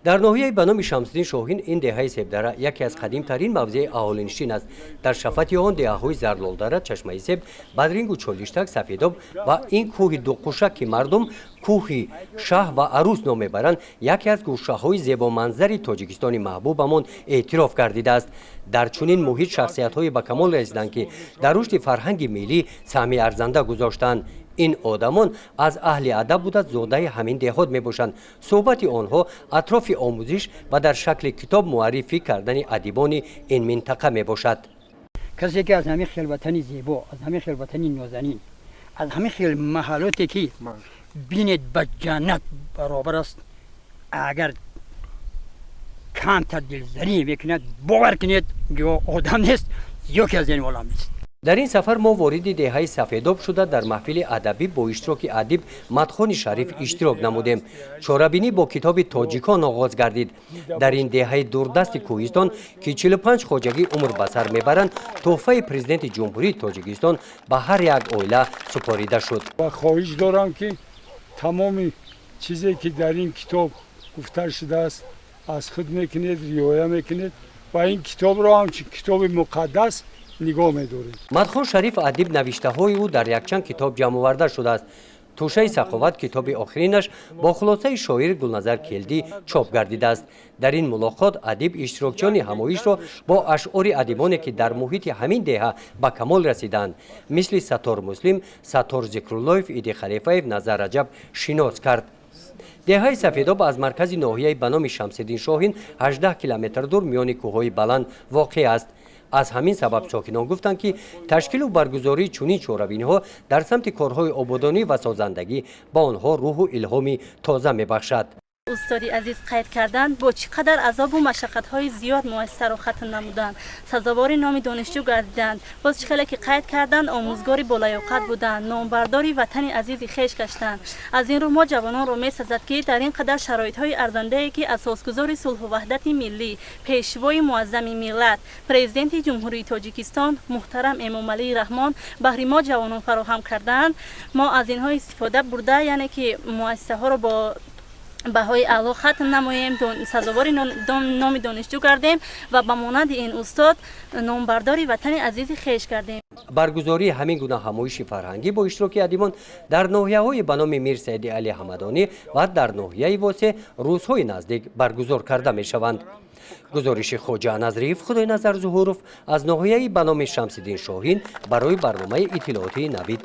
Дар ноҳияи ба номи Шамсиддин Шоҳин ин деҳаи Себдара яке аз қадимтарин мавзеи аҳолинишин аст. Дар шафати он деҳаҳои Зарлолдара, Чашмаи Себ, Бадрингу Чолиштак, Сафедоб ва ин кӯҳи Дуқушак, ки мардум кӯҳи Шаҳ ва Арӯс ном мебаранд, яке аз гӯшаҳои зебоманзари Тоҷикистони маҳбубамон эътироф гардидааст. Дар чунин муҳит шахсиятҳое ба камол расиданд, ки дар рушди фарҳанги миллӣ саҳми арзанда гузоштанд. Ин одамон аз аҳли адаб буда, зодаи ҳамин деҳот мебошанд. Суҳбати онҳо атрофи омӯзиш ва дар шакли китоб муаррифӣ кардани адибони ин минтақа мебошад. Касе ки аз ҳамин хел ватани зебо, аз ҳамин хел ватани нозанин, аз ҳамин хел маҳаллоте ки бинед, ба ҷаннат баробар аст, агар камтар дилзанӣ мекунад, бовар кунед, ё одам нест, ё ки аз ин олам нест. Дар ин сафар мо вориди деҳаи Сафедоб шуда, дар маҳфили адабӣ бо иштироки адиб Мадхони Шариф иштирок намудем. Чорабинӣ бо китоби тоҷикон оғоз гардид. Дар ин деҳаи дурдасти кӯҳистон, ки 45 хоҷагӣ умр ба сар мебаранд, тӯҳфаи Президенти Ҷумҳурии Тоҷикистон ба ҳар як оила супорида шуд. Ва хоҳиш дорам, ки тамоми чизе ки дар ин китоб гуфта шудааст, аз худ мекунед, риоя мекунед ва ин китобро ҳамчун китоби муқаддас нигоҳ медорем. Мадхон Шариф адиб, навиштаҳои ӯ дар якчанд китоб ҷамъоварда шудааст. «Тӯшаи саховат» китоби охиринаш бо хулосаи шоир Гулназар Келдӣ чоп гардидааст. Дар ин мулоқот адиб иштирокчиёни ҳамоишро бо ашъори адибоне, ки дар муҳити ҳамин деҳа ба камол расидаанд, мисли Саттор Муслим, Саттор Зикруллоев, Иди Халифаев, Назар Раҷаб шинос кард. Деҳаи Сафедоб аз маркази ноҳияи ба номи Шамсиддин Шоҳин 18 километр дур, миёни кӯҳҳои баланд воқеъ аст. Аз ҳамин сабаб сокинон гуфтанд, ки ташкилу баргузории чунин чорабиниҳо дар самти корҳои ободонӣ ва созандагӣ ба онҳо рӯҳу илҳоми тоза мебахшад. Устоди азиз қайд карданд, бо чӣ қадар азобу машаққатҳои зиёд муассисаро хатм намуданд, сазовори номи донишҷӯ гардиданд. Боз чӣ хеле ки қайд карданд, омӯзгори болаёқат буданд, номбардори ватани азизи хеш гаштанд. Аз ин рӯ мо ҷавононро месазад, ки дар ин қадар шароитҳои арзандае, ки асосгузори сулҳу ваҳдати миллӣ, Пешвои муаззами миллат, Президенти Ҷумҳурии Тоҷикистон муҳтарам Эмомалӣ Раҳмон баҳри мо ҷавонон фароҳам кардаанд, мо аз инҳо истифода бурда, яъне ки муассисаҳоро бо баҳои аъло хатм намоем, сазовори номи донишҷӯ гардем ва ба монанди ин устод номбардори ватани азизи хеш гардем. Баргузории ҳамин гуна ҳамоиши фарҳангӣ бо иштироки адибон дар ноҳияҳои ба номи Мир Саиди Али Ҳамадонӣ ва дар ноҳияи Восе рӯзҳои наздик баргузор карда мешаванд. Гузориши Хоҷа Назриев, Худойназар Зуҳуров аз ноҳияи ба номи Шамсиддин Шоҳин барои барномаи иттилоотии «Навид».